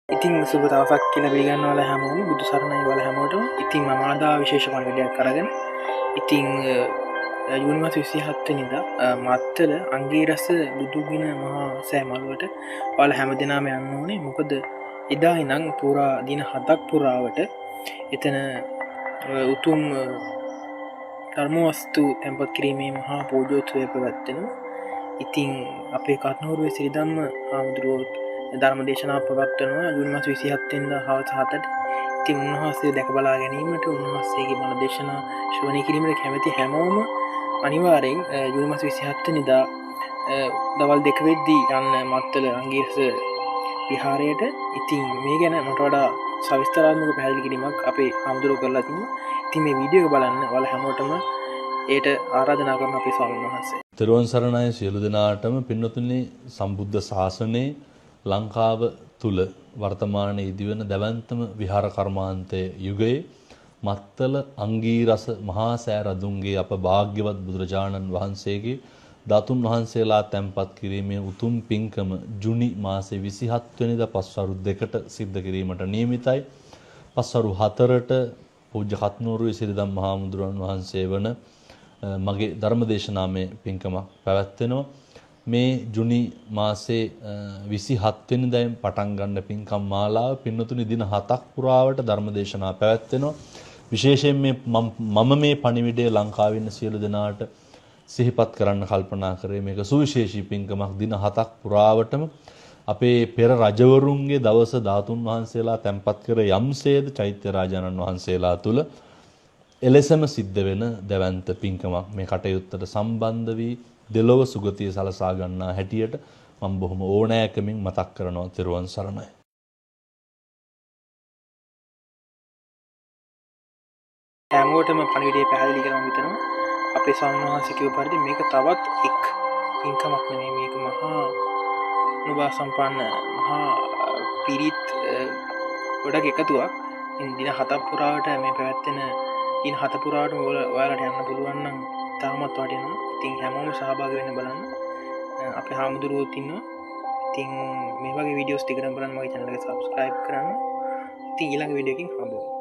ඉතින් සුබ දවසක් කියලා පිළිගන්න ඔයාලා හැමෝම බුදු සරණයි ඔයාලා හැමෝටම. ඉතින් මම අද විශේෂ පණිවිඩයක් අරගෙන ඉතින් ජූනි මාස 27 වෙනිදා මත්තල අංගීරස බුදුගින මහා සෑ මළුවට ඔයාලා හැමදෙනාම යන්න ඕනේ. මොකද එදා ඉඳන් පුරා දින 7ක් පුරාවට එතන උතුම් ධර්මවස්තු තැන්පත් කිරීමේ මහා පූජෝත්සවය පැවැත්වෙනවා. ඉතින් අපේ කත්නෝරුවේ සිරිධම්ම හාමුදුරුවෝ ධර්ම දේශනාව පවත්වනවා ජූනි මාස 27 වෙනිදා හවස 7ට. ඉතින් උන්වහන්සේ දැක බලා ගැනීමට උන්වහන්සේගේ බණ දේශනා ශ්‍රවණය කිරීමට කැමැති හැමෝම අනිවාර්යෙන් ජූනි මාස 27 වෙනිදා දවල් 2 වෙද්දී යන්න මත්තල අංගීරස විහාරයට. ඉතින් මේ ගැන මට වඩා සවිස්තරාත්මක පැහැදිලි කිරීමක් අපේ හාමුදුරුවෝ කරලා තිනවා. ඉතින් මේ වීඩියෝ එක බලන්න ඔයාලා හැමෝටම ඒට ආරාධනා කරන අපේ ස්වාමීන් වහන්සේ. තෙරුවන් සරණයි සියලු දෙනාටම. පින්වතුනි, සම්බුද්ධ ශාසනයේ ලංකාව තුල වර්තමානයේ ඉදිවන දැවැන්තම විහාර කර්මාන්තයේ යුගයේ මත්තල අංගීරස මහා සෑ රදුන්ගේ අප භාග්‍යවත් බුදුරජාණන් වහන්සේගේ ධාතුන් වහන්සේලා තැන්පත් කිරීමේ උතුම් පින්කම ජුනි මාසේ 27 වෙනිදා පස්වරු 2ට සිද්ධ කිරීමට නියමිතයි. පස්වරු 4ට පූජ්‍ය කත්නෝරුවේ සිරිධම්ම හාමුදුරන් වහන්සේ වන මගේ ධර්මදේශනාමය පින්කමක් පැවැත්වෙනවා. මේ ජුනි මාසේ 27 වෙනිදායින් පටන් ගන්න පින්කම් මාලාව පින්වතුනි දින 7ක් පුරාවට ධර්මදේශනා පැවැත්වෙනවා. විශේෂයෙන් මේ මම මේ පණිවිඩය ලංකාවේ ඉන්න සියලු දෙනාට සිහිපත් කරන්න කල්පනා කරේ. මේක සුවිශේෂී පින්කමක්. දින 7ක් පුරාවටම අපේ පෙර රජවරුන්ගේ දවස ධාතුන් වහන්සේලා තැන්පත් කර යම්සේද චෛත්‍ය රාජානන් වහන්සේලා තුල එලෙසම සිද්ධ වෙන දැවැන්ත පින්කමක්. මේ කටයුත්තට සම්බන්ධ වී දෙලොව සුගතිය සලසා ගන්නා හැටියට මම බොහොම ඕනෑකමින් මතක් කරනවා. තෙරුවන් සරණයි. හැමෝටම පණිවිඩය පැහැදිලි කරලා මම හිතනවා අපේ ස්වාමීන් වහන්සේ කිව්ව පරිදි මේක තවත් එක් පින්කමක් නෙමෙයි, මේක මහා අනුභව සම්පන්න මහා පිරිත් ගොඩක් එකතුවක්. ඉතින් දින 7ක් පුරාවට මේ පැවැත්වෙන දින 7 පුරාවටම ඔයාලට යන්න පුළුවන් නම් තාමත් වටිනවා. ඉතින් හැමෝම සහභාගී වෙන්න බලන්න. අපේ හාමුදුරුවෝත් ඉන්නවා. ඉතින් මේ වගේ වීඩියෝස් ටිකටම බලන්න මගේ channel එක subscribe කරන්න. ඉතින් ඊළඟ වීඩියෝ එකකින් හම්බ වෙමු.